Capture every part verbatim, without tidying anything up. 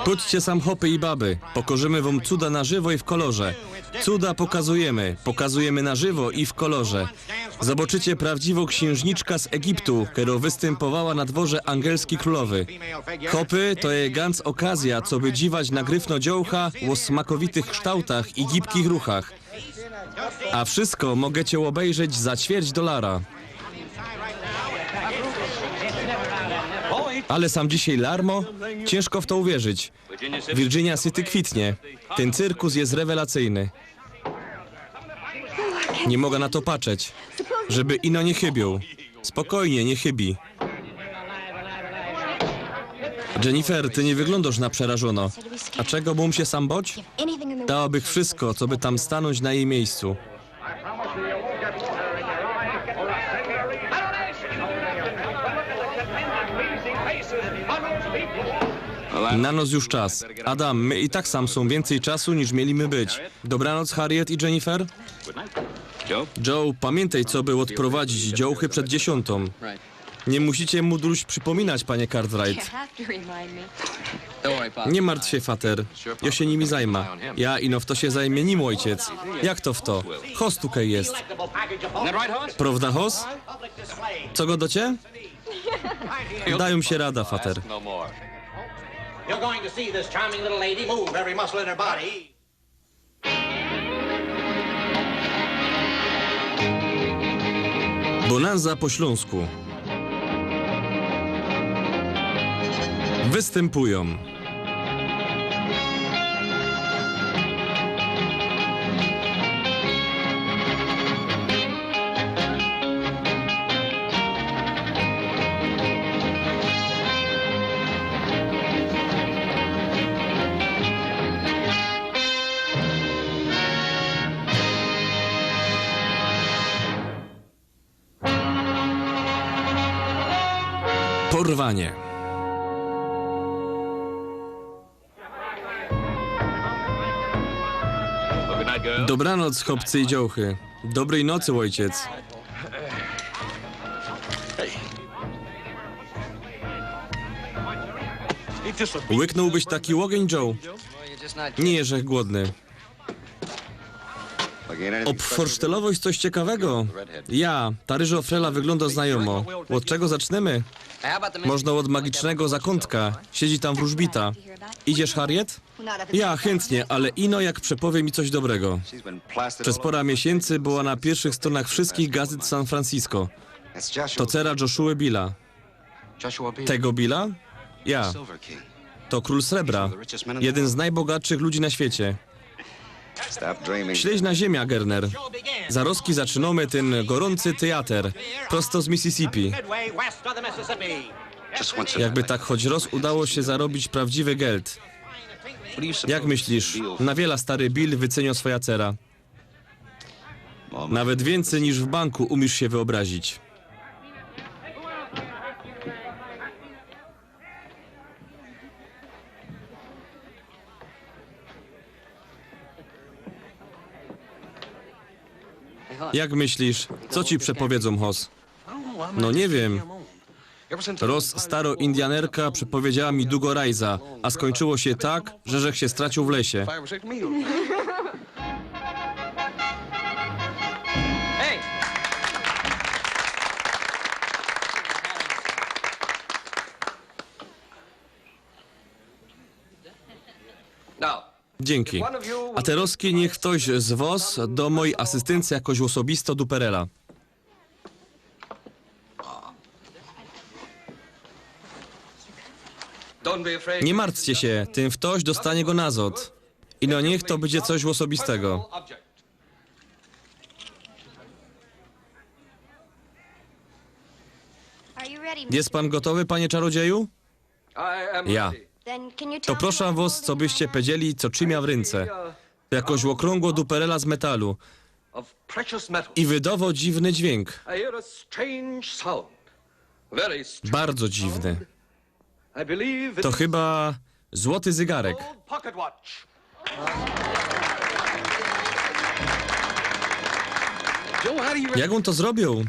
Pōdźcie sam, chopy i baby. Pokorzymy wōm cuda na żywo i w kolorze. Cuda pokazujemy. Pokazujemy na żywo i w kolorze. Zobaczycie prawdziwõ ksiynżniczka z Egiptu, kerŏ wystympowała na dworze angelskij krōlowy. Chopy, to je ganc ôkazjŏ, coby dziwać na gryfno dziołcha ô smakowitych ksztołtach i gibkich ruchach. A wszystko możecie ôbejrzeć za ćwierć dolara. Ale sam dzisiej larmo? Ciynżko w to uwierzić. Virginia City kwitnie. Tyn cyrkus je rewelacyjny. Niy mogã na to patrzeć. Żeby ino niy chybiōł. Spokojnie, niy chybi. Jennifer, ty niy wyglōndŏsz na przerażōno. A czego mōm sie sam boć? Dałabych wszystko, coby tam stanōńć na jij miyjscu. Na nos już czas. Adam, my i tak sam sōm wiyncyj czasu, niż mieli my być. Dobranoc, Harriet i Jennifer. Joe, pamiyntej, coby ôdprowadzić dziołchy przed dziesiōntōm. Niy musicie mu już przipōminać, panie Cartwright. Niy martw sie, fater. Jŏ sie nimi zajmã. Ja, ino w to sie zajmie nim ôjciec. Jak to w to? Hoss tukej je. Prowda, Hoss? Co gŏdŏcie? Dajōm sie rada, fater. You're going to see this charming little lady move every muscle in her body. Bonanza po ślōnsku. Wystympujōm. Porwanie. Dobranoc, chopcy i dziołchy. Dobryj nocy, ôjciec. Łyknōłbyś taki ôgiyń, Joe? Niy jeżech głodny. Ôbforsztelowość coś ciekawego? Ja, ta ryżo frela wyglōndŏ znajōmo. Ôd czego zacznymy? Możno ôd magicznego zakōntka. Siedzi tam wróżbita. Idziesz, Harriet? Ja, chyntnie, ale ino jak przepowie mi coś dobrego. Przez pora miesiyncy była na piyrszych strōnach wszyskich gazyt San Francisco. To cera Joshua Billa. Tego Billa? Ja. To krōl srebra. Jedyn z nojbogatszych ludzi na świecie. Śleźna ziymia, Gerner. Zarŏzki zaczynōmy tyn gorōncy tyjater. Prosto z Mississippi. Jakby tak choć rŏz udało sie zarobić prawdziwy geld. Jak myślisz, na wiela stary Bill wycyniŏ swoja cera? Nawet wiyncyj niż w banku umiysz sie wyobrazić. Jak myślisz, co ci przepowiedzōm, Hoss? No niy wiym. Rŏz starŏ Indianerka przepowiedziała mi dugŏ rajza, a skōńczyło sie tak, że żech sie straciōł w lesie. Dziynki. A terŏzki niych ftoś z wŏs dŏ mojij asystyncje jakoś ôsobisto Duperela. Niy martwcie sie, tyn ftoś dostanie go nazŏd. Ino niych to bydzie coś ôsobistego. Jest pan gotowy, panie czarodzieju? Ja. To proszã wŏs, cobyście pedzieli, co trzimia w rynce. To jakoś ôkrōngło duperela z metalu. I wydŏwŏ dziwny dźwiynk. Bardzo dziwny. To chyba złoty zygarek. Jak ôn to zrobiōł?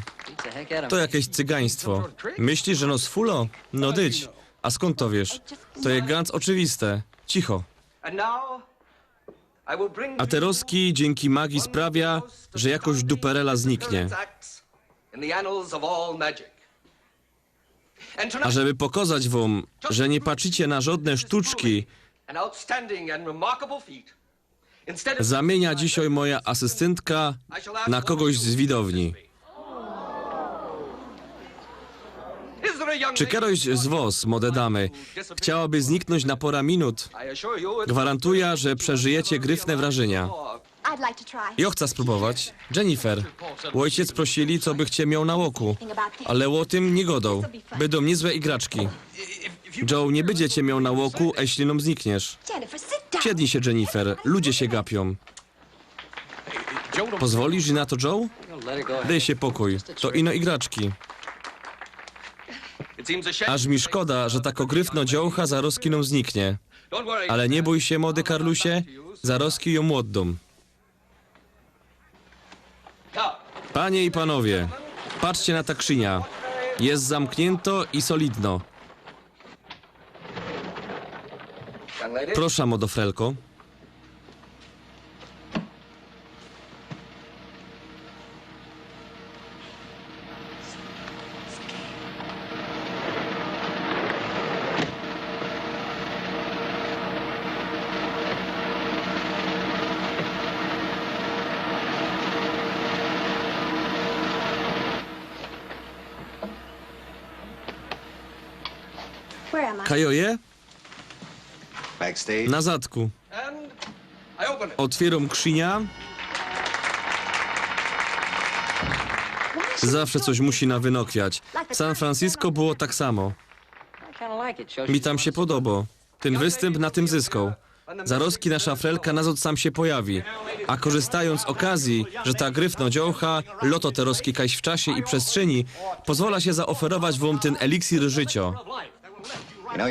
To jakeś cygaństwo. Myślisz, że nos fulŏ? No dyć. A skąd to wiesz? To je gans oczywiste. Cicho. A te roski dzięki magii sprawia, że jakoś duperela zniknie. A żeby pokazać wam, że nie patrzycie na żadne sztuczki, zamienia dzisiaj moja asystentka na kogoś z widowni. Czy ktoś z was, młode damy, chciałaby zniknąć na parę minut? Gwarantuję, że przeżyjecie gryfne wrażenia. Jo chcę spróbować. Jennifer, ojciec prosili, co by chcie miał na ôku, ale ô tym niy godał. Bydōm niezłe igraczki. Joe, nie bydzie cię miał na ôku, eśli nōm znikniesz. Siednij się, Jennifer, ludzie się gapiōm. Pozwolisz na to, Joe? Dej się pokój, to ino igraczki. Aż mi szkoda, że tako gryfno dziołcha zarozki nōm zniknie. Ale nie bōj się, młody Karlusie, zarozki jōm ôddōm. Panie i panowie, patrzcie na ta krzynia. Jest zamknięto i solidno. Proszã, młodo frelko. Kaj jo je? Na zadku. Otwiyrōm krzynia. Zawsze coś musi na wynokwiać. W San Francisco było tak samo. Mi tam się podobało. Tyn wystymp na tym zyskoł. Zarozki nasza frelka nazod sam się pojawi. A korzystając z okazji, że ta gryfno dziołcha, loto terozki kajś w czasie i przestrzeni, pozwola się zaoferować wōm tyn eliksir życio.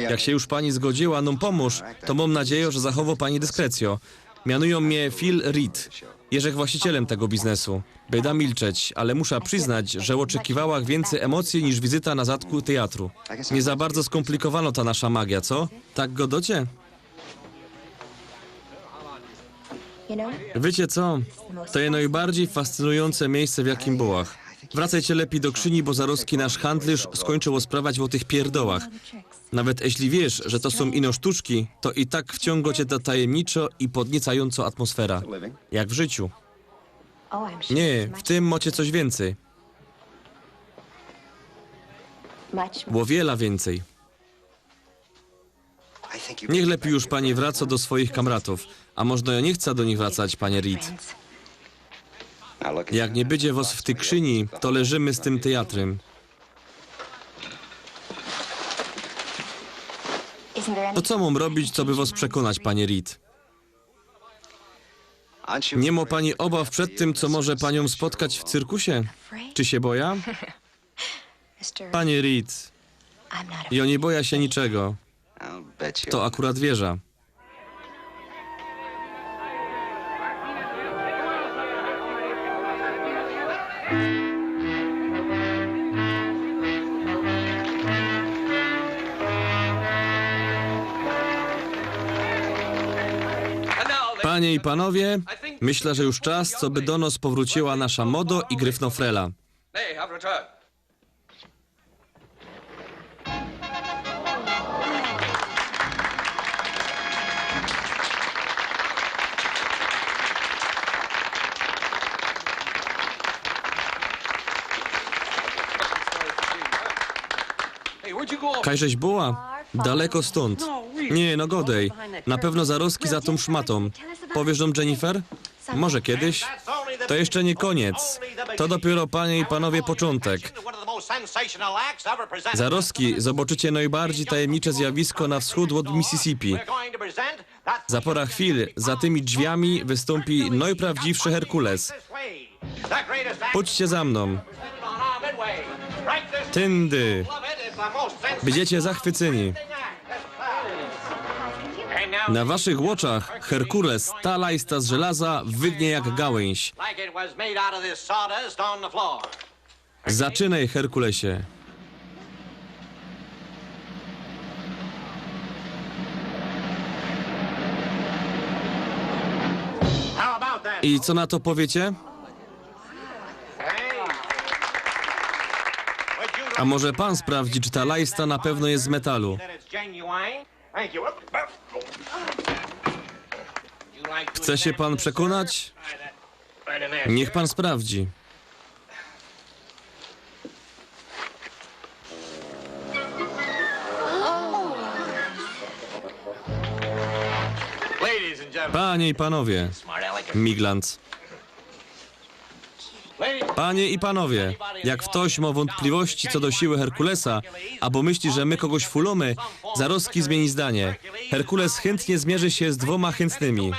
Jak się już pani zgodziyła nōm pōmōż, to mōm nadziejo, że zachowo pani dyskrecjo. Mianujōm mie Phil Reed. Jeżech właścicielym tego biznesu. Byda milczeć, ale musza przyznać, że ôczekiwałach wiyncyj emocyji niż wizyta na zadku tyjatru. Nie za bardzo skomplikowano ta nasza magia, co? Tak godocie? Wycie co? To je nojbardzij fascynujōnce miyjsce, w jakim byłach. Wracejcie lepij do krzyni, bo zarozki nasz handlyrz skończył ôsprawiać ô tych pierdołach. Nawet eśli wiysz, że to sōm ino sztuczki, to i tak wciōngo cie ta tajymniczo i podniecajōnco atmosfera. Jak w życiu. Nie, w tym mocie coś wiyncyj. Bo wiela wiyncyj. Niech lepij już pani wraco do swoich kamratōw. A możno jo niy chca do nich wracać, panie Reed? Jak niy bydzie wos w tyj krzyni, to leżymy z tym tyjatrym. To co mōm robić, coby wos przekōnać, panie Reed? Niy mo pani ôbaw przed tym, co może paniōm spotkać w cyrkusie? Czy sie boja? Panie Reed, jo niy boja sie niczego. To akurat wierza. Panie i panowie, myślã, że już czas, coby do nos powrōciła nasza modo i gryfno frela. Kajżeś była? Daleko stōnd. Niy, no godej. Na pewno zarozki za tōm szmatōm. Powierz nōm, Jennifer? Może kiedyś. To jeszcze niy kōniec. To dopiero, panie i panowie, poczōntek. Zarozki zoboczycie nojbardzij tajemnicze zjawisko na wschōd ôd Mississippi. Za pora chwil za tymi drzwiami wystōmpi nojprawdziwszy Herkules. Pōdźcie za mnōm. Tyndy. Bydziecie zachwycyni. Na waszych ôczach Herkules, ta lajsta z żelaza, wygnie jak gałynź. Zaczynej, Herkulesie. I co na to powiecie? A może pan sprawdzi, czy ta lajsta na pewno jest z metalu? Chce się pan przekonać? Niech pan sprawdzi. Panie i panowie, Miglanc. Panie i panowie, jak ftoś mo wōnpliwości co do siły Herkulesa, abo myśli, że my kogoś fulōmy, zarozki zmiyni zdanie. Herkules chyntnie zmiyrzy sie z dwōma chyntnymi.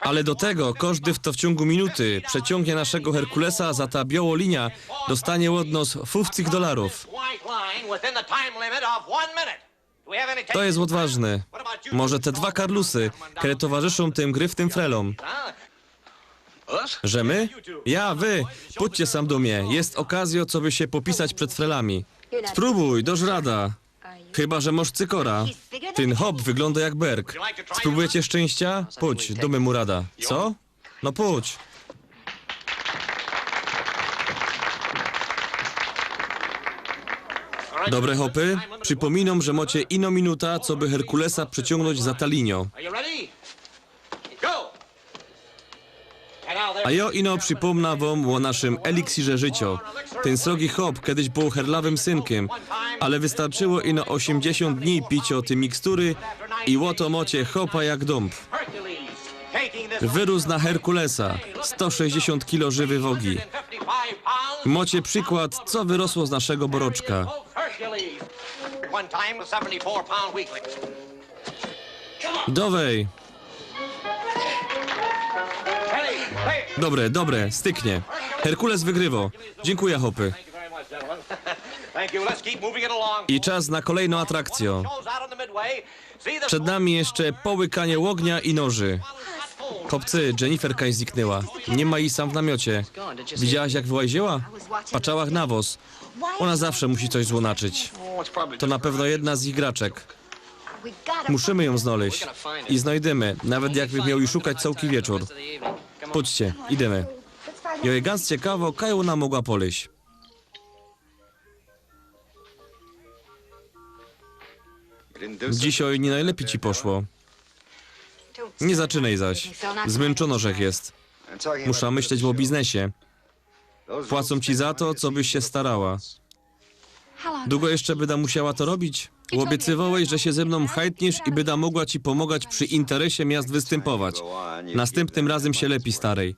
Ale do tego kożdy, fto w ciōngu minuty przeciōngnie naszego Herkulesa za ta bioło linia, dostanie ôd nos fufcych dolarōw. To jest ôdważne. Może te dwa karlusy, kere towarzyszōm tym gryftym frelōm. Że my? Ja, wy! Pōdźcie sam do mie. Jest ôkazjo, coby sie popisać przed frelami. Sprōbuj, dosz rada. Chyba że mosz cykora. Tyn hop wyglōndo jak berk. Sprōbujecie szczynścia? Pōdź, dōmy mu rada. Co? No pōdź. Dobre, hopy? Przipōminōm, że mocie ino minuta, coby Herkulesa przeciōngnōńć za ta linio. A jo ino przipōmna wōm ô naszym eliksirze życio. Tyn srogi hop kedyś bōł herlawym synkym, ale wystarczyło ino ôziymdziesiōnt dni picio tyj mikstury i ôto mocie hopa jak dōmb. Wyrósł na Herkulesa, sto sześćdziesiōnt kilo żywej wogi. Mocie przikład, co wyrosło z naszego boroczka. Dowej. Dobre, dobre, styknie. Herkules wygrywo. Dziynkuja, hopy. I czas na kolejno atrakcjo. Przed nami jeszcze połykanie ôgnia i noży. Chopcy, Jennifer kaś zniknęła. Niy ma jij sam w namiocie. Widziałaś, jak wyłaziła? Patrzałach na wos. Ôna zawsze musi coś złonaczyć. To na pewno jedna z ich graczek. Musimy jōm znojś. I znojdymy, nawet jakbych mioł ji szukać cołki wieczōr. Pōdźcie, idymy. Jo je gans ciekawo, kaj ôna mogła polyź. Dzisioj niy nojlepij ci poszło. Niy zaczynej zaś. Zmynczōno żech jest. Musza myśleć ô biznesie. Płacōm ci za to, cobyś sie starała. Dugo jeszcze byda musiała to robić? Ôbiecywołeś, że sie ze mnōm hajtniesz i byda mogła ci pōmogać przi interesie miast wystympkować. Nastympnym razym sie lepij starej.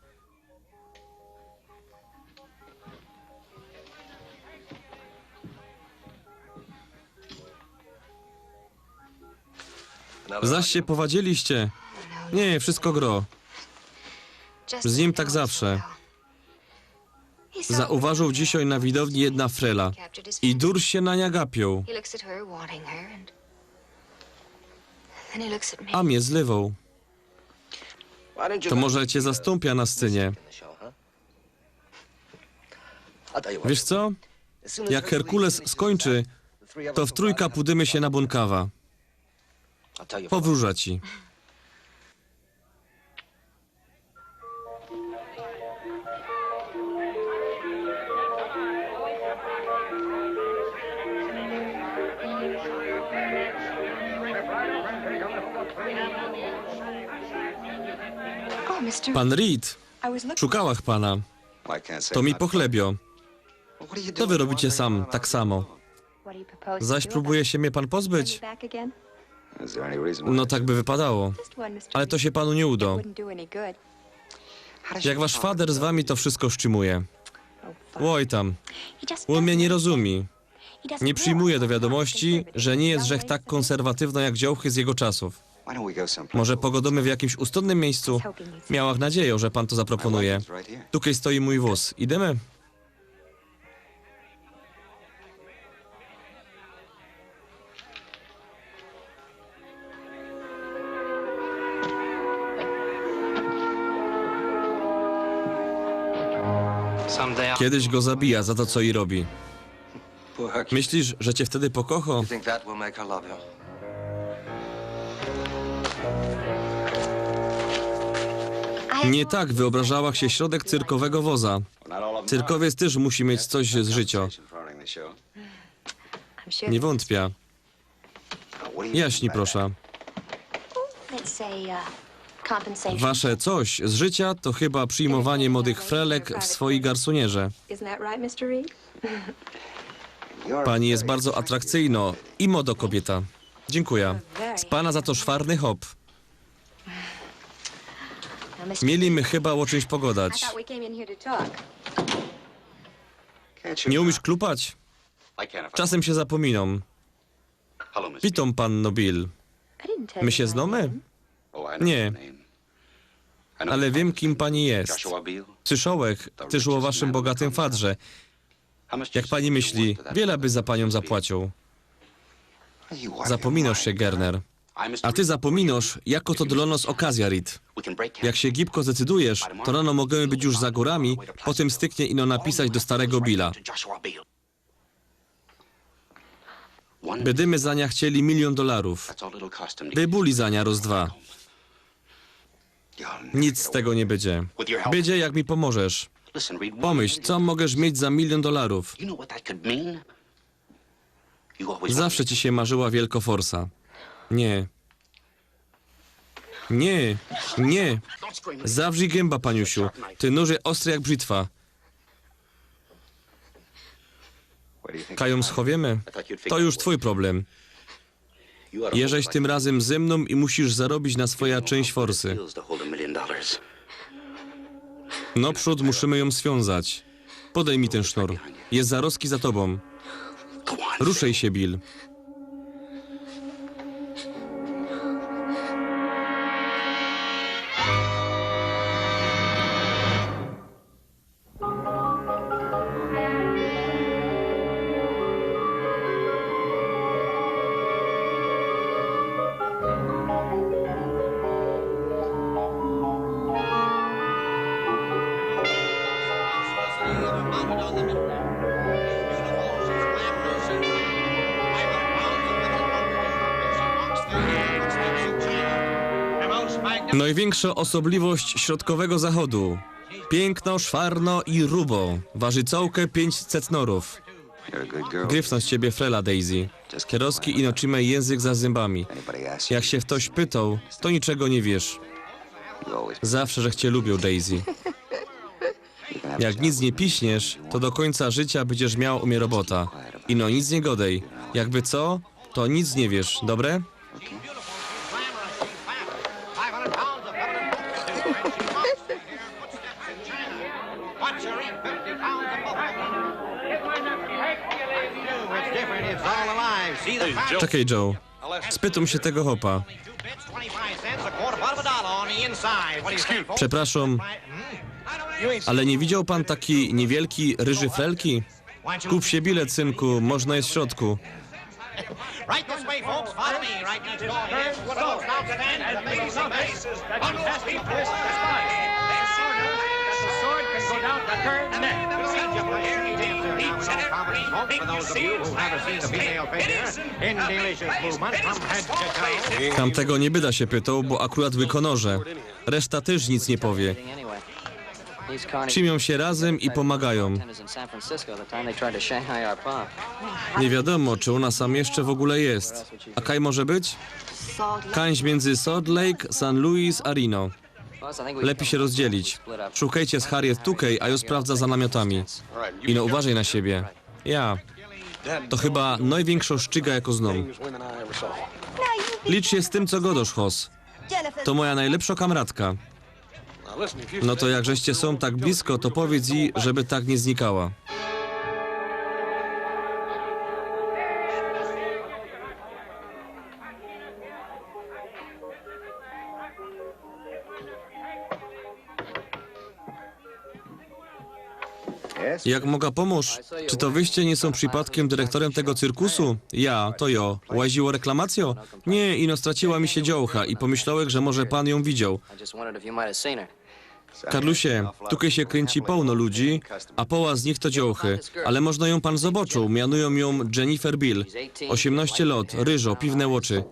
Zaś sie powadziliście? Niy, wszystko gro. Z nim tak zawsze. Zauważōł dzisioj na widowni jedna frela. I durś sie na niã gapiōł. A mie zlywoł. To może cie zastōmpia na scenie. Wiysz co? Jak Herkules skōńczy, to w trōjka pōdymy sie na bōnkawa. Powrōża ci. Pan Reed, szukałach pana. To mi pochlebio. To wy robicie sam, tak samo. Zaś prōbuje sie mie pan pozbyć? No tak by wypadało. Ale to sie panu niy udo. Jak wasz fader z wami to wszystko szczimuje? Ôj tam. Ôn mie niy rozumie. Niy przijmuje do wiadōmości, że niy jest żech tak kōnserwatywno jak dziołchy z jego czasōw. Może pogodymy w jakimś ustōnnym miyjscu? Miałach nadziejo, że pan to zaproponuje. Tukej stoi mōj wōz. Idymy? Kiedyś go zabija za to, co ji robi. Myślisz, że cię wtedy pokocho? You think that will make her love you? Nie tak wyobrażała się środek cyrkowego woza. Cyrkowiec też musi mieć coś z życia. Nie wątpię. Jaśni, proszę. Wasze coś z życia to chyba przyjmowanie młodych frelek w swojej garsonierze. Pani jest bardzo atrakcyjno i modo kobieta. Dziękuję. Z pana za to szwarny hop. Mieli my chyba o czymś pogadać. Nie umiesz klupać? Czasem się zapominam. Witam, panno Bill. My się znamy? Nie. Ale wiem, kim pani jest. Słyszałech tyż o waszym bogatym fadrze. Jak pani myśli, wiela by za panią zapłacił? Zapominasz się, Gerner. A ty zapominasz, jako to dla nas okazja, Reed. Jak się gibko zdecydujesz, to rano możemy być już za górami, potem styknie ino napisać do starego Billa. Bydymy za nią chcieli milion dolarów. By buli za nią roz dwa. Nic z tego nie bydzie. Bydzie, jak mi pomożesz. Pomyśl, co możesz mieć za milion dolarów. Zawsze ci się marzyła wielko forsa. Nie. Nie, nie. Zawrzyj gęba, paniusiu. Ty nóże ostry jak brzytwa. Kaj jōm schowiemy? To już twój problem. Jeżeś tym razem ze mną i musisz zarobić na swoja część forsy. Noprzód musimy ją związać. Podej mi ten sznur. Jest zarozki za tobą. Ruszaj się, Bill. Nojwiynkszo ôsobliwość środkowego zachodu. Piykno, szwarno i rubo. Waży cołke piyńćset norōw. Gryfno z ciebie frela, Daisy. Terozki ino trzimej jynzyk za zymbami. Jak się ftoś pytoł, to niczego niy wiysz. Zawsze żech cię lubiōł, Daisy. Jak nic niy piśniesz, to do kōńca życia bydziesz miała u mie robota. Ino nic niy godej. Jakby co, to nic niy wiysz, dobre? Czekej, Joe. Spytōm sie tego chopa. Przepraszōm, ale niy widzioł pan takij niywielkij, ryżyj frelki? Kup sie bilet, synku, można je w środku. Right this way, folks. Follow me. Right next door here. Folks, now stand and make some faces. One more people. Each and every peep you see in this pit is in delicious movement from head to toe. Tamtego niy byda sie pytoł, bo akurat łyko noże. Reszta tyż nic niy powie. Trzymiōm sie razym i pōmagajōm. Niy wiadōmo, czy ôna sam jeszcze w ôgōle jest. A kaj może być? Kańś miyndzy Salt Lake, San Luis a Reno. Lepij sie rozdzielić. Szukejcie z Harriet tukej, a jŏ sprawdza za namiotami. Ino uważej na siebie. Ja. To chyba nojwiynkszŏ szczyga, jako znōm. Licz sie z tym, co gŏdŏsz, Hoss. To moja nojlepszŏ kamratka. No to jak żeście sōm tak blisko, to powiydz jij, żeby tak niy znikała. Jak moga pōmōż? Czy to wyście niy sōm przipadkym dyrektorym tego cyrkusu? Ja, to jŏ. Łaził ô reklamacyjŏ? Niy, ino straciła mi sie dziołcha i pōmyślołech, że może pan jōm widzioł. Karlusie, tukej sie kryńci połno ludzi, a połowa z nich to dziołchy, ale może jōm pan zobŏczōł, mianujōm jōm Jennifer Beal. Ôziymnŏście lŏt, ryżo, piwne ôczy.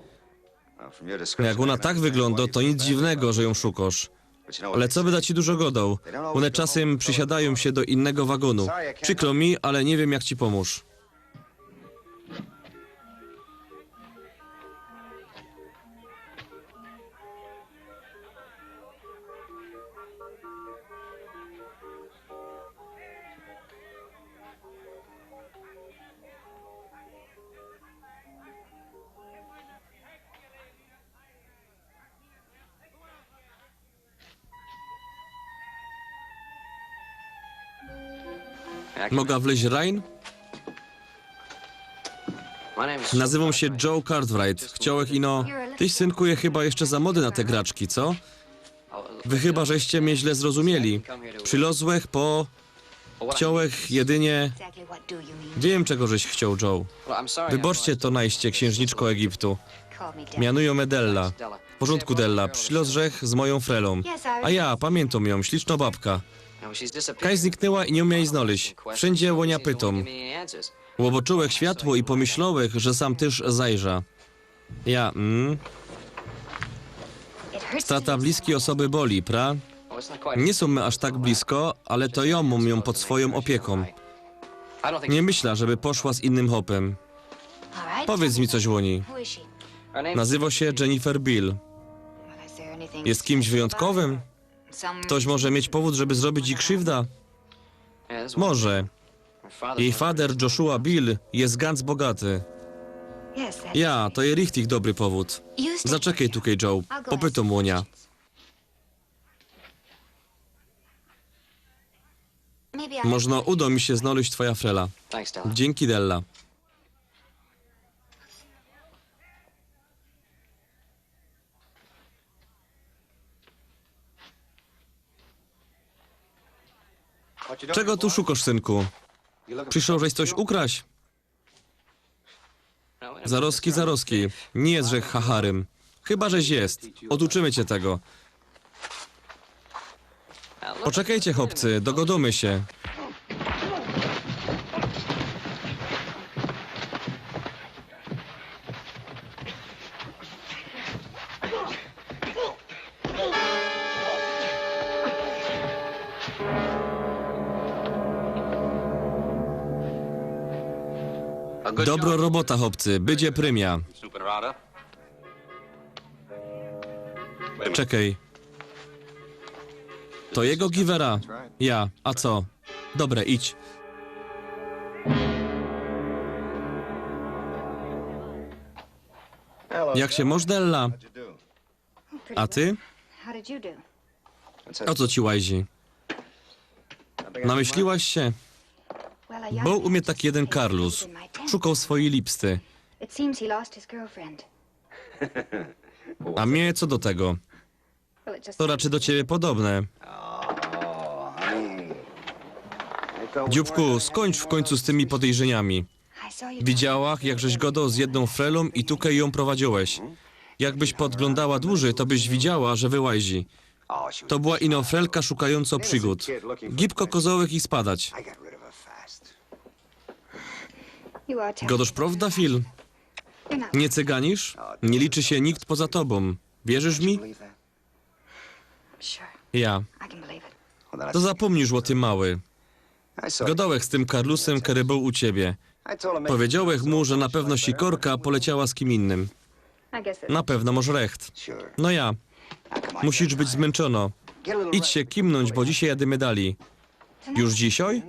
Jak ôna tak wyglōndŏ, to nic dziwnego, że jōm szukŏsz. Ale co byda ci dużo godoł? Ône czasym przisiadajōm sie do innego wagōnu. Przikro mi, ale niy wiym, jak ci pōmōż. Moga wlyź rajn? Nazywōm sie Joe Cartwright. Chciołech ino... Tyś, synku, je chyba jeszcze za mody na te graczki, co? Wy chyba żeście mie źle zrozumieli. Przilozłech po... Chciołech jedynie... Wiym, czego żeś chcioł, Joe. Wyboczcie to, najście ksiynżniczko Egiptu. Mianujōm mie Della. W porzōndku, Della. Przilozłech z mojōm frelōm. A ja, pamiyntam jōm, śliczno babka. Kaj zniknyła i niy umiej znojś. Wszyndzie ô niã pytōm. Ôboczołech światło i pōmyślołech, że sam tyż zajrzã. Ja, mm. Strata bliskij ôsoby boli, pra? Niy sōm my aż tak blisko, ale to jŏ mōm jã pod swojōm ôpiekōm. Niy myśla, żeby poszła z innym chopym. Powiydz mi coś ô nij. Nazywo sie Jennifer Beal. Je kimś wyjōntkowym? Ftoś może mieć powōd, żeby zrobić jij krziwda? Może. Jij fader, Joshua Beal, je gans bogaty. Ja, to je richtig dobry powōd. Zaczekej tukej, Joe. Popytōm ô niã. Możno udo mi sie znojś twoja frela. Dziynki, Della. Czego tu szukosz, synku? Prziszoł żeś coś ukraść? Zarozki, zarozki. Niy jest żech chacharym. Chyba żeś jest. Ôduczymy cie tego. Poczekejcie, chopcy, dogodōmy sie. Dobro robota, chopcy, bydzie prymia. Czekej. To jego giwera? Ja, a co? Dobre, idź. Jak sie mosz, Della? A ty? O co ci łajzi? Namyśliłaś sie? Bōł u mie taki jedyn karlus. Szukoł swojij lipsty. A mie co do tego? To raczyj do ciebie podobne. Dziōbku, skōńcz w kōńcu z tymi podejrzyniami. Widziałach, jak żeś godoł z jednōm frelōm i tukej jōm prowadziołeś. Jakbyś podglōndała dłużyj, to byś widziała, że wyłajzi. To była ino frelka szukajōnco przigōd. Gibko kozołech i spadać. Godosz prowda, Phil? Niy cyganisz? Niy liczy sie nikt poza tobōm. Wierzysz mi? Ja. To zapōmnij już ô tym, mały. Godołech z tym karlusym, kery bōł u ciebie. Powiedziołech mu, że na pewno sikorka poleciała z kim innym. Na pewno mosz recht. No ja. Musisz być zmynczōno. Idź sie kimnōńć, bo dzisiej jadymy dalij. Już dzisiej?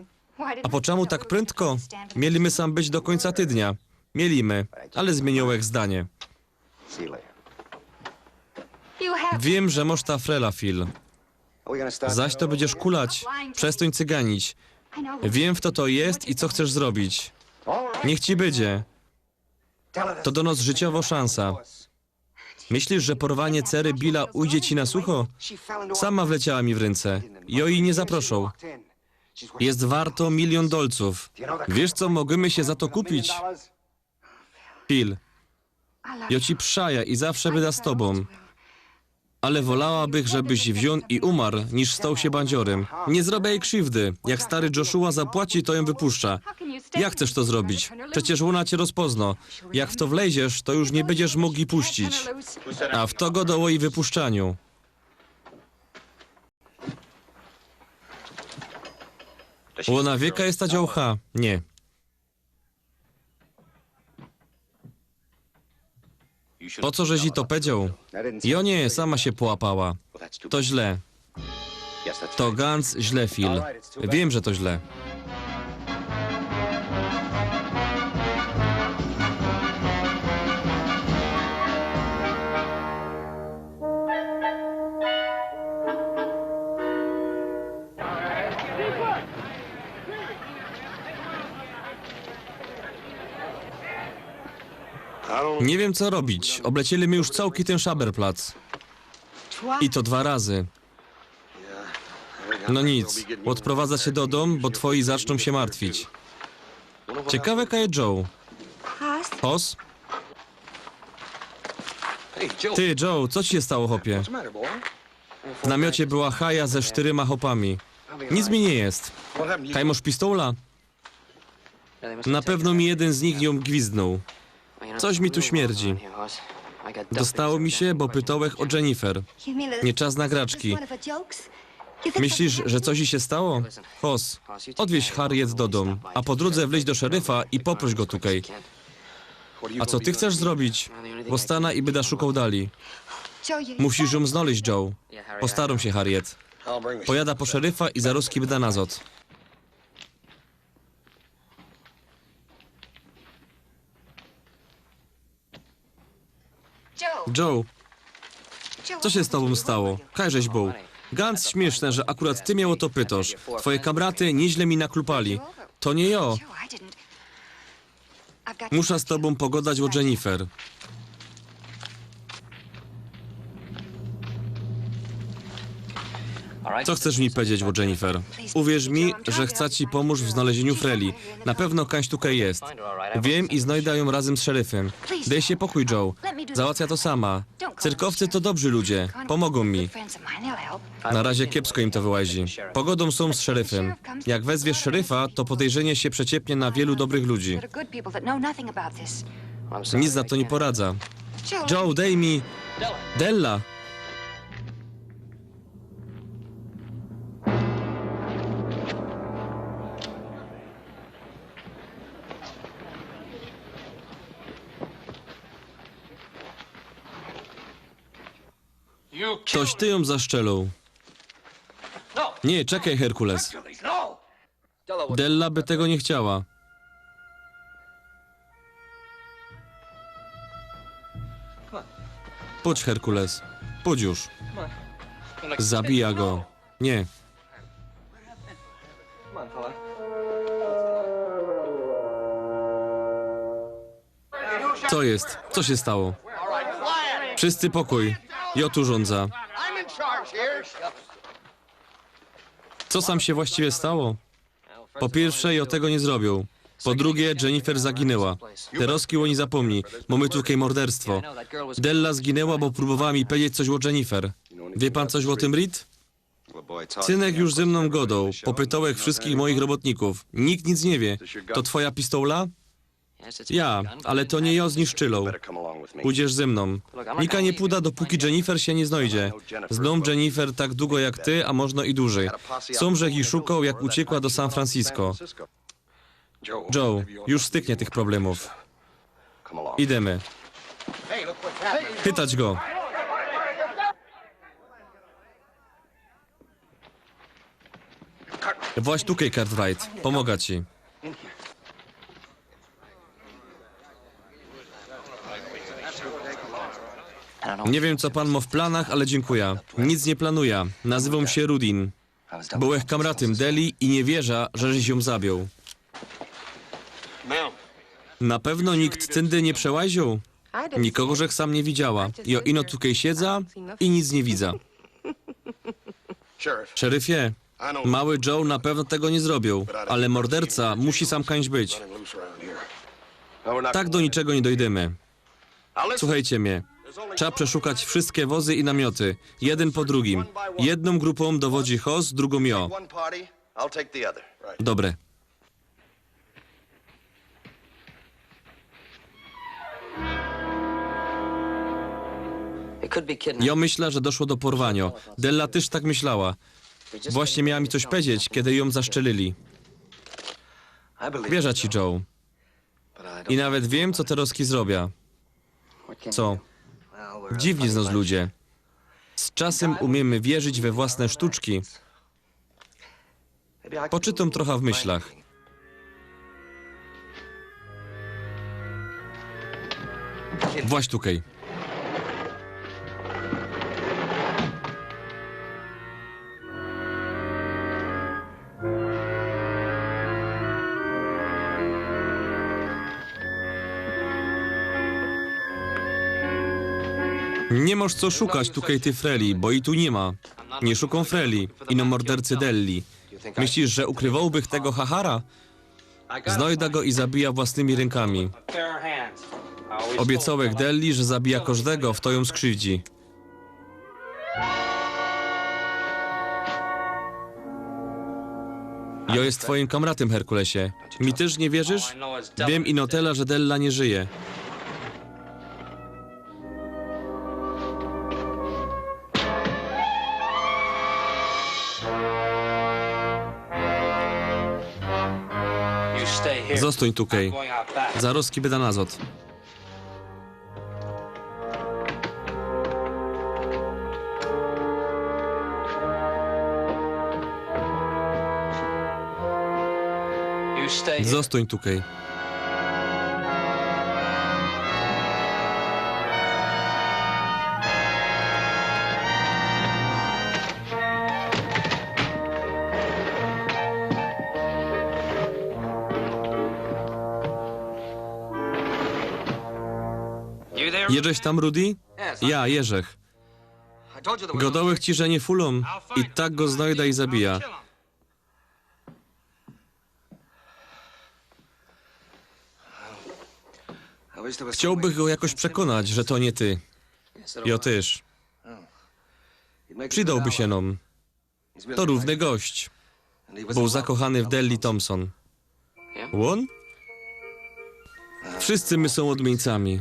A po czymu tak prędko? Mieli my sam być do kōńca tydnia. Mieli my, ale zmiyniołech zdanie. Wiym, że mosz ta frela, Phil. Zaś to bydziesz kulać. Przestōń cyganić. Wiym, fto to jest i co chcesz zrobić. Niych ci bydzie. To do nos życiowo szansa. Myślisz, że porwanie cery Billa ujdzie ci na sucho? Sama wleciała mi w rynce. Jŏ jij niy zaproszoł. Jest warto miliōn dolcōw. Wiysz, co mogymy sie za to kupić? Phil, jŏ ci przijaja i zawsze byda z tobōm. Ale wolałabych, żebyś wziōn i umar, niż stoł sie bandziorym. Niy zrobiã jij krziwdy. Jak stary Joshua zapłaci, to jã wypuszczã. Jak chcesz to zrobić? Przecież ôna cie rozpozno. Jak w to wleziesz, to już niy bydziesz mōg jij puścić. A fto godoł ô jej wypuszczaniu? Ôna wieka je ta dziołcha? Niy. Po co żeś ji to powiedzioł? Jo niy, sama sie połapała. To źle. To ganz źle, Phil. Wiym, że to źle. Niy wiym, co robić. Oblecieli my już cołki tyn Schaberplatz. I to dwa razy. No nic, ôdprowadzã cie do dōm, bo twoji zaczōm sie martwić. Ciekawe, kaj je Joe. Hoss? Ty, Joe, co ci sie stało, chopie? W namiocie była haja ze sztyryma chopami. Nic mi niy je. Kaj, mosz pistola? Na pewno mi jedyn z nich niōm gwizdnōł. Coś mi tu śmierdzi. Dostało mi sie, bo pytołech ô Jennifer. Niy czas na graczki. Myślisz, że coś ji sie stało? Hoss, ôdwieź Harriet do dōm, a po drōdze wleć do szeryfa i poproś go tukej. A co ty chcesz zrobić? Ôstanã i bydã szukoł dalij. Musisz jōm znojś, Joe. Postarōm sie, Harriet. Pojadã po szeryfa i zarozki bydã nazod. Joe, co sie z tobōm stało? Kaj żeś bōł? Ganz śmiyszne, że akurat ty mie ô to pytosz. Twoje kamraty niyźle mi naklupali. To niy jo. Musza z tobōm pogodać ô Jennifer. Co chcesz mi powiedzieć ô Jennifer? Uwierz mi, że chcã ci pōmōż w znojziyniu Freli. Na pewno kaś tukej je. Wiym i znojda jōm razym z szeryfym. Dej sie pokuj, Joe. Załatwiã to sama. Cyrkowcy to dobrzy ludzie. Pōmogōm mi. Na razie kiepsko im to wyłazi. Pogodōm sōm z szeryfym. Jak wezwiesz szeryfa, to podejrzynie sie przeciepnie na wielu dobrych ludzi. Nic na to niy poradzã. Joe, dej mi... Della! Toś ty jōm zaszczeloł. Niy, czekej, Herkules. Della by tego niy chciała. Pōdź, Herkules. Pōdź już. Zabijã go. Niy. Co je? Co sie stało? Wszyscy pokōj. Jo tu rządzã. Co sam sie właściwie stało? Po piyrwsze, jo tego niy zrobiōł. Po drugie, Jennifer zaginyła. Te rozki ô nij zapōmnij. Mōmy tukej morderstwo. Della zginyła, bo prōbowała mi powiedzieć coś ô Jennifer. Wiy pan coś ô tym, Reed? Synek już ze mnōm godoł. Popytołech wszyskich moich robotnikōw. Nikt nic niy wiy. To twoja pistola? Ja, ale to niy jo zniszczyloł. Pōdziesz ze mnōm. Nika niy pōda, dopōki Jennifer sie niy znojdzie. Znōm Jennifer tak dugo jak ty, a możno i dużyj. Sōm żech ji szukoł, jak uciekła do San Francisco. Joe, już styknie tych problemōw. Idymy. Chytać go. Właś tukej, Cartwright. Pōmogã ci. Niy wiym, co pan mŏ w planach, ale dziynkuja. Nic niy planuja. Nazywōm sie Rudin. Bōłech kamratym Deli i niy wierzã, żeś jōm zabiōł. Na pewno nikt tyndy niy przełaziōł? Nikogo żech sam niy widziała. Jo ino tukej siedzã i nic niy widzã. Szeryfie, mały Joe na pewno tego niy zrobiōł, ale morderca musi sam kańś być. Tak do niczego niy dojdymy. Suchejcie mie. Trzeba przeszukać wszyske wozy i namioty. Jedyn po drugim. Jednōm grupōm dowodzi Hoss, drugōm jo. Dobre. Jo myślã, że doszło do porwanio. Della tyż tak myślała. Właśnie miała mi coś powiedzieć, kej jōm zaszczelili. Wierzã ci, Joe. I nawet wiym, co terŏzki zrobiã. Co? Dziwni z nŏs ludzie. Z czasym umiymy wierzyć we własne sztuczki. Poczytōm trocha w myślach. Właś tukej. Niy mŏsz co szukać tukej tyj Freli, bo ji tu niy ma. Niy szukōm Freli, ino mordercy Delli. Myślisz, że ukrywŏłbych tego hachara? Znojda go i zabijã własnymi rynkami. Ôbiecołech Delli, że zabijã kożdego, fto jōm skrziwdzi. Jŏ je twojim kamratym, Herkulesie. Mi tyż niy wierzysz? Wiym ino tela, że Della niy żyje. Zostań tukej. Zarŏzki bydã nazŏd. Zostań tukej. Jeżech tam, Rudy? Ja, jeżech. Godołech ci, że niy fulōm. I tak go znojda i zabijã. Chciołbych go jakoś przekonać, że to niy ty. Jŏ tyż. Przidołby sie nōm. To rōwny gość. Bōł zakochany w Delli Thompson. Ôn? Wszyscy my sōm ôdmiyńcami.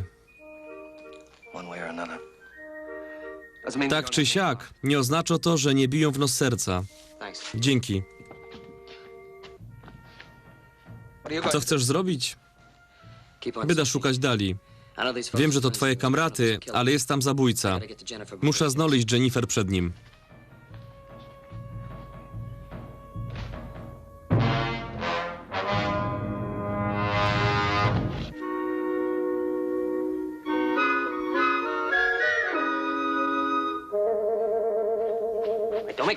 Tak czy siak, niy ôznaczŏ to, że niy bijōm w nŏs serca. Dziynki. Co chcesz zrobić? Bydã szukać dali. Wiym, że to twoje kamraty, ale je tam zabōjca. Muszã znojś Jennifer przed nim.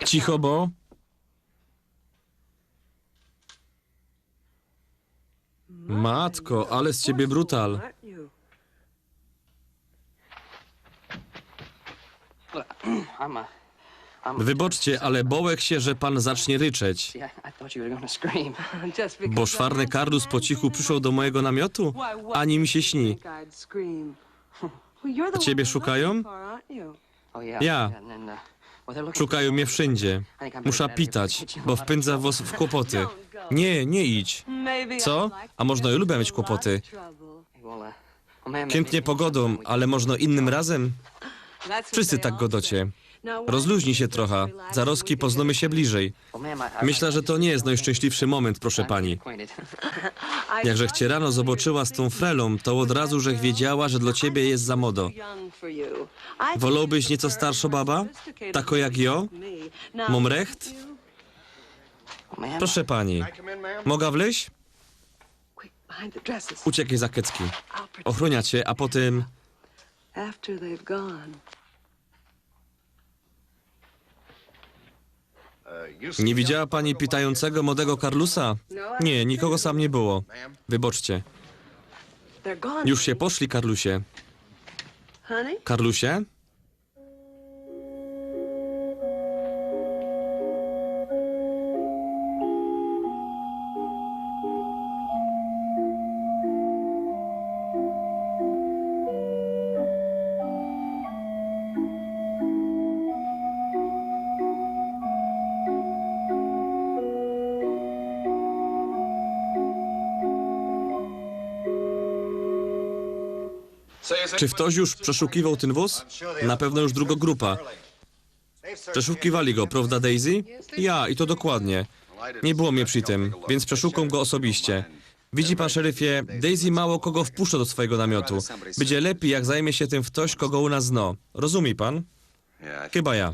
Cicho, bo... Matko, ale z ciebie brutal. Wybaczcie, ale bołech sie, że pan zacznie ryczeć. Bo szwarny Karlus po cichu przyszoł do mojigo namiotu? Ani mi sie śni. Ciebie szukajōm? Ja. Szukajōm mie wszyndzie. Muszã pitać, bo wpyndzã wŏs w kłopoty. Niy, niy idź. Co? A możno jŏ lubiã mieć kłopoty. Kętnie pogŏdōm, ale możno innym razym? Wszyscy tak gŏdŏcie. Rozluźnij sie trocha. Zarozki poznōmy sie bliżyj. Myślã, że to niy jest nojszczynśliwszy moment, proszã pani. Jak żech cie rano zobaczyła z tōm Frelōm, to ôd razu żech wiedziała, że dlŏ ciebie je za młodo. Wolołbyś nieco starszõ babã? Takõ jak jŏ? Mōm recht? Proszã pani. Mogã wlyź? Ucieknij za kecki. Ochrōniã cie, a potym... Niy widziała pani pitajōncego młodego Karlusa? Niy, nikogo sam niy było. Wybaczcie. Już sie poszli, Karlusie. Karlusie? Czy ftoś już przeszukiwoł tyn wōz? Na pewno już drugŏ grupa. Przeszukiwali go, prŏwda, Daisy? Ja, i to dokładnie. Nie było mnie przy tym, więc przeszukam go osobiście. Widzi pan, szeryfie, Daisy mało kogo wpuszcza do swojego namiotu. Będzie lepiej, jak zajmie się tym ktoś, kogo u nas zno. Rozumie pan? Chyba ja.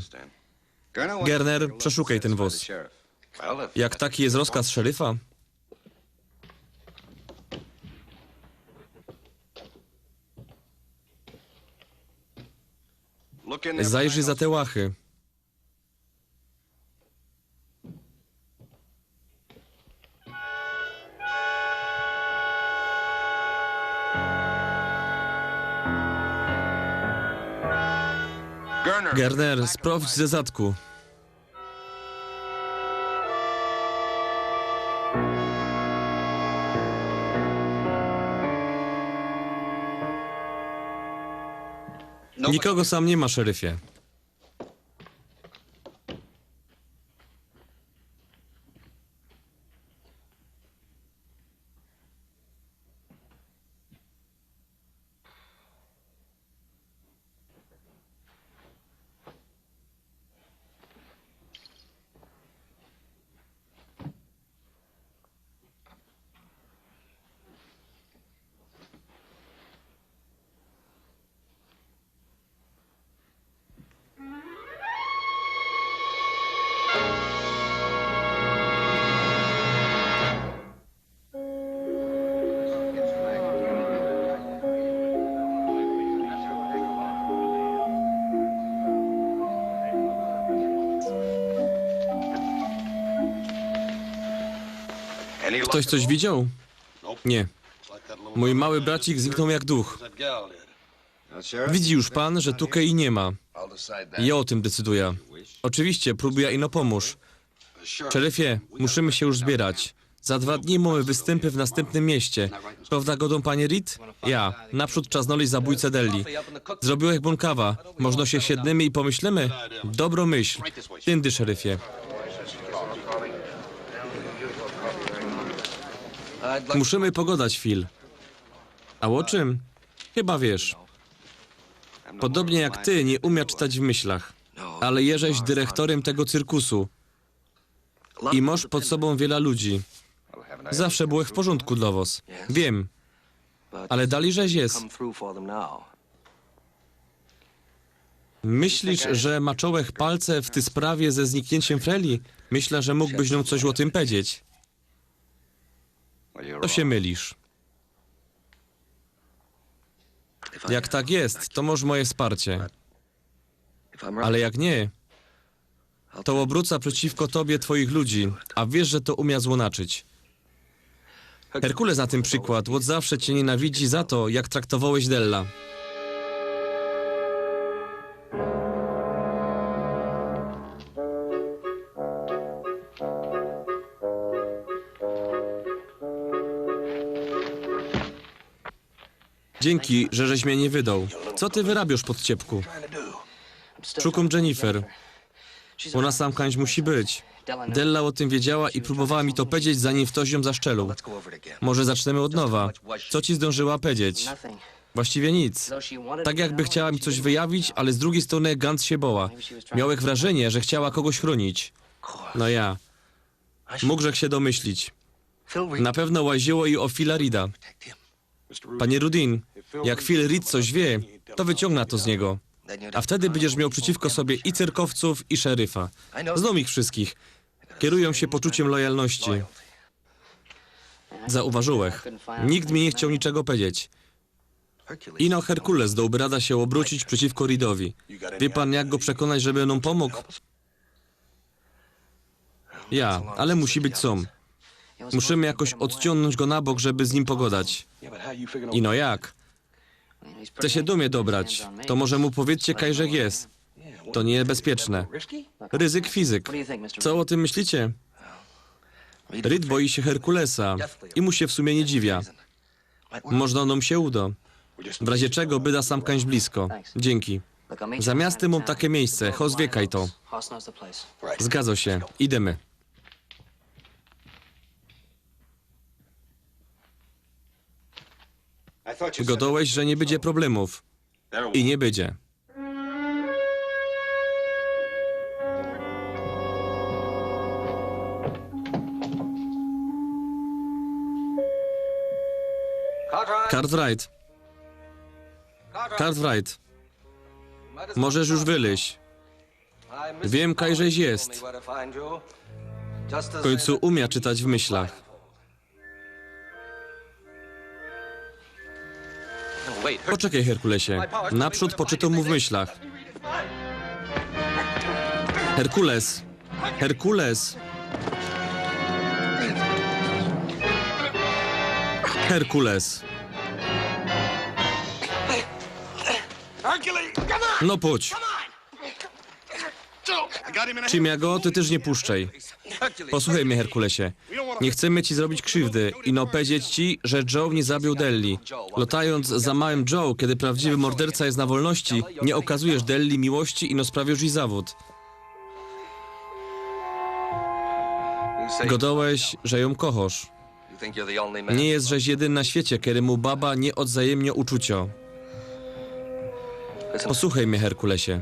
Gerner, przeszukaj ten wóz. Jak taki jest rozkaz szeryfa? Zajrzyj za te łachy. Gerner, sprawdź ze zadku. Nikogo sam nie ma, szeryfie. Ktoś coś widział? Nie. Mój mały bracik zniknął jak duch. Widzi już pan, że tu Kei nie ma. Ja o tym decyduję. Oczywiście, próbuj ino pomōż. Szeryfie, musimy się już zbierać. Za dwa dni mamy występy w następnym mieście. Prawda godą, panie Reed? Ja. Naprzód trzeba znaleźć zabójcę Deli. Zrobiłech bōn kawa. Możno się siednymy i pomyślimy? Dobrŏ myśl. Tyndy, szeryfie. Musimy pogodać, Phil. A o czym? Chyba wiesz. Podobnie jak ty, nie umia czytać w myślach. Ale jeżeś dyrektorym tego cyrkusu. I masz pod sobą wiela ludzi. Zawsze byłech w porządku dlŏ wos. Wiem. Ale dali żeś jest. Myślisz, że maczołech palce w ty sprawie ze zniknięciem Freli? Myślã, że mógłbyś nōm coś ô tym powiedzieć. To się mylisz. Jak tak jest, to masz moje wsparcie. Ale jak nie, to ôbrōcã przeciwko tobie twoich ludzi, a wiesz, że to umia złonaczyć. Herkules na tym przykład ôd zawsze cię nienawidzi za to, jak traktowałeś Della. Dzięki, że żeś mie nie wydŏł. Co ty wyrabiŏsz, podciepku? Szukōm Jennifer. Ôna sam kańś musi być. Della ô tym wiedziała i próbowała mi to powiedzieć, zanim ftoś jōm zaszczelił. Może zacznymy ôd nowa. Co ci zdōnżyła powiedzieć? Właściwie nic. Tak jakby chciała mi coś wyjawić, ale z drugij strōny gans sie boła. Miałech wrażynie, że chciała kogoś chrōnić. No ja. Mógłżech sie domyślić. Na pewno łaziło i ô Phila Reeda. Panie Rudin, jak Phil Reed coś wie, to wyciōngna to z niego. A wtedy bydziesz mioł przeciwko sobie i cyrkowcōw, i szeryfa. Znōm ich wszystkich. Kierujōm sie poczuciym lojalności. Zauważyłech. Nikt mi nie chcioł niczego powiedzieć. Ino Herkules dołby rada sie ôbrōcić przeciwko Reedowi. Wie pan, jak go przekonać, żeby nōm pōmōg? Ja, ale musi być sōm. Musimy jakoś ôdciōngnōńć go na bok, żeby z nim pogodać. Ino jak? Chce sie do mie dobrać. To może mu powiedzcie, kaj żech jest. To niebezpieczne. Ryzyk fizyk. Co ô tym myślicie? Reed boi sie Herkulesa i mu sie w sumie nie dziwiã. Możno nōm sie udŏ. W razie czego byda sam kańś blisko. Dzięki. Za miastym mōm take miejsce, Hoss wiekaj to. Zgadza sie, idymy. Godołeś, że nie bydzie problemōw. I nie bydzie. Cartwright. Cartwright. Możesz już wyleźć. Wiym, kaj żeś jest. W końcu umiã czytać w myślach. Poczekej, Herkulesie. Naprzōd poczytōm mu w myślach. Herkules. Herkules. Herkules. No pōdź. Trzimia go, ty tyż niy puszczej. Posłuchej mie, Herkulesie. Niy chcymy ci zrobić krziwdy. Ino powiedzieć ci, że Joe niy zabiył Delli. Lŏtajōnc za małym Joe, kiedy prawdziwy morderca jest na wolności, niy ôkazujesz Delli miłości, ino sprawiōsz ji zawōd. Godołeś, że jōm kochŏsz. Niy jest żeś jedyn na świecie, kerymu baba niy ôdzajymniŏ uczuciŏ. Posłuchej mie, Herkulesie.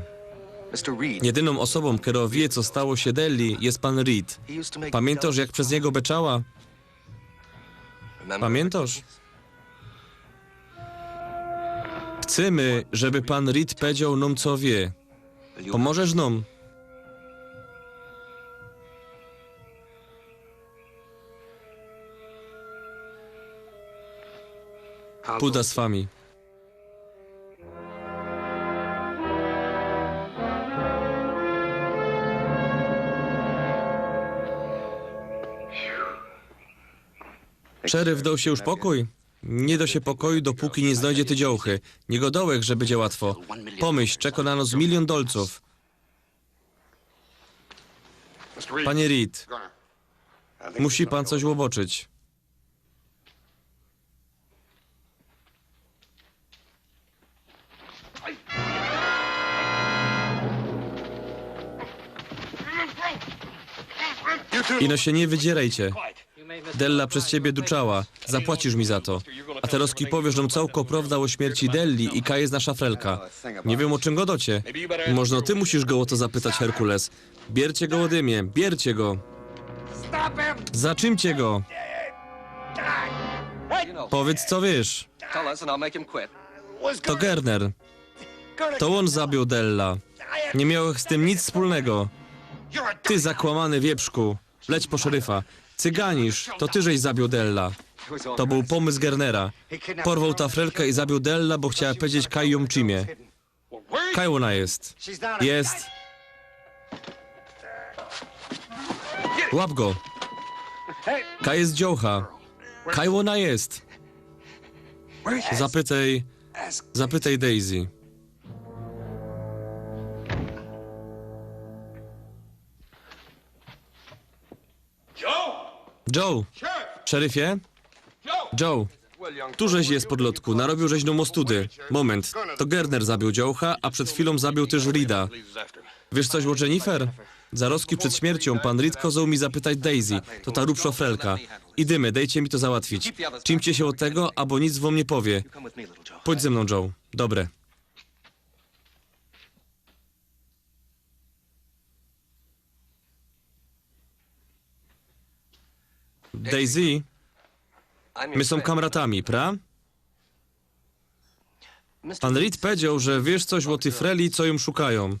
Jedynōm ôsobōm, kerŏ wiy, co stało sie Delli, jest pan Reed. Pamiyntŏsz, jak bez niego beczała? Pamiyntŏsz? Chcymy, żeby pan Reed pedzioł nōm, co wiy. Pōmożesz nōm? Pōdã z wami. Szeryf doł sie już pokōj? Niy do sie pokoju, dopōki niy znojdzie tyj dziołchy. Niy godołech, że bydzie łatwo. Pōmyśl, czekŏ na nos miliōn dolcōw. Panie Reed, musi pan coś ôboczyć. Ino sie niy wydzierejcie. Della bez ciebie duczała. Zapłacisz mi za to. A terŏzki powiesz nōm cołkõ prŏwdã ô śmierci Delli i kaj jest nasza frelka. Niy wiym, ô czym godŏcie. Możno ty musisz go ô to zapytać, Herkules. Biercie go ôdy mie, biercie go. Zatrzimcie go. Powiydz, co wiysz. To Gerner. To ôn zabiył Della. Niy miałech z tym nic wspōlnego. Ty zakłamany wieprzku. Leć po szeryfa. Cyganisz, to ty żeś zabiył Della. To bōł pōmysł Gernera. Porwoł ta frelka i zabiył Della, bo chciała powiedzieć, kaj jōm trzimie. Kaj ôna jest? Jest. Łap go. Kaj jest dziołcha? Kaj ôna jest? Zapytej, zapytej Daisy. Joe! Szeryfie? Joe! Tu żeś jest, podlotku, narobił żeś nōm ôstudy. Moment, to Gerner zabiył dziołcha, a przed chwilōm zabiył tyż Reeda. Wiysz coś ô Jennifer? Zarŏzki przed śmierciōm pan Reed kŏzoł mi zapytać Daisy, to ta rubszŏ frelka. Idymy, dejcie mi to załatwić. Trzimcie sie ôd tego, abo nic wōm niy powiy. Pōdź ze mnōm, Joe. Dobre. Daisy, my sōm kamratami, pra? Pan Reed pedzioł, że wiysz coś ô tyj freli, co jōm szukajōm.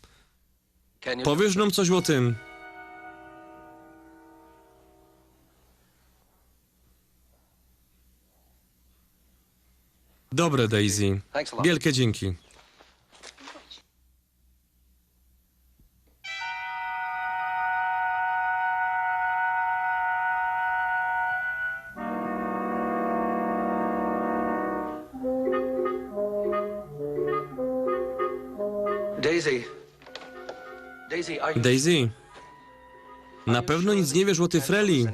Powiysz nōm coś ô tym? Dobre, Daisy. Wielkie dziynki. Daisy. Daisy, na pewno nic niy wiysz ô tyj freli?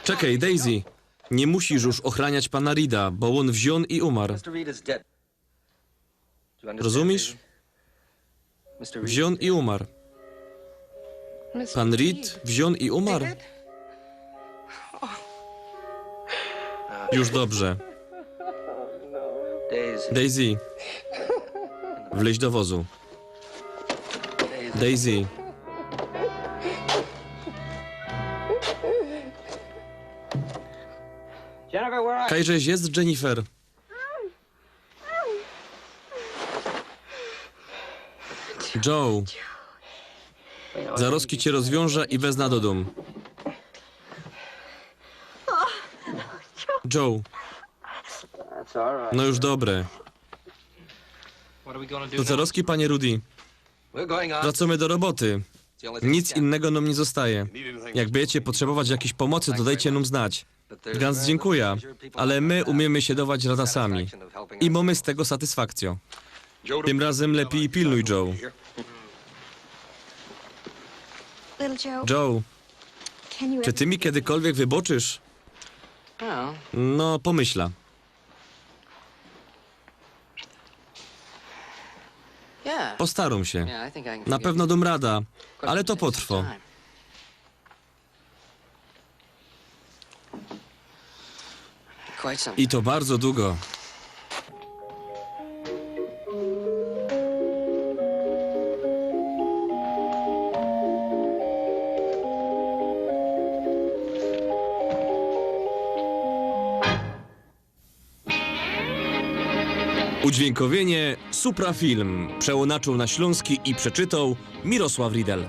Czekej, Daisy. Niy musisz już ôchraniać pana Reeda, bo ôn wziōn i umar. Rozumisz? Wziōn i umar. Pan Reed wziōn i umar? Już dobrze. Daisy, wleź do wozu. Daisy. Kajże jest Jennifer? Joe. Zaroski cię rozwiążę i wezna do dōm. Joe. No już dobre. To zaroski, panie Rudy. Wracamy do roboty. Nic innego nam nie zostaje. Jak będziecie potrzebować jakiejś pomocy, to dejcie nam znać. Gans dziękuję, ale my umiemy się dawać rada sami. I mamy z tego satysfakcję. Tym razem lepiej pilnuj, Joe. Joe, czy ty mi kiedykolwiek wyboczysz? No, pomyślę. Postaram się. Na pewno dam rada, ale to potrwa. I to bardzo długo. Udźwiękowienie Suprafilm. Przełonaczył na ślōnski i przeczytał Mirosław Riedel.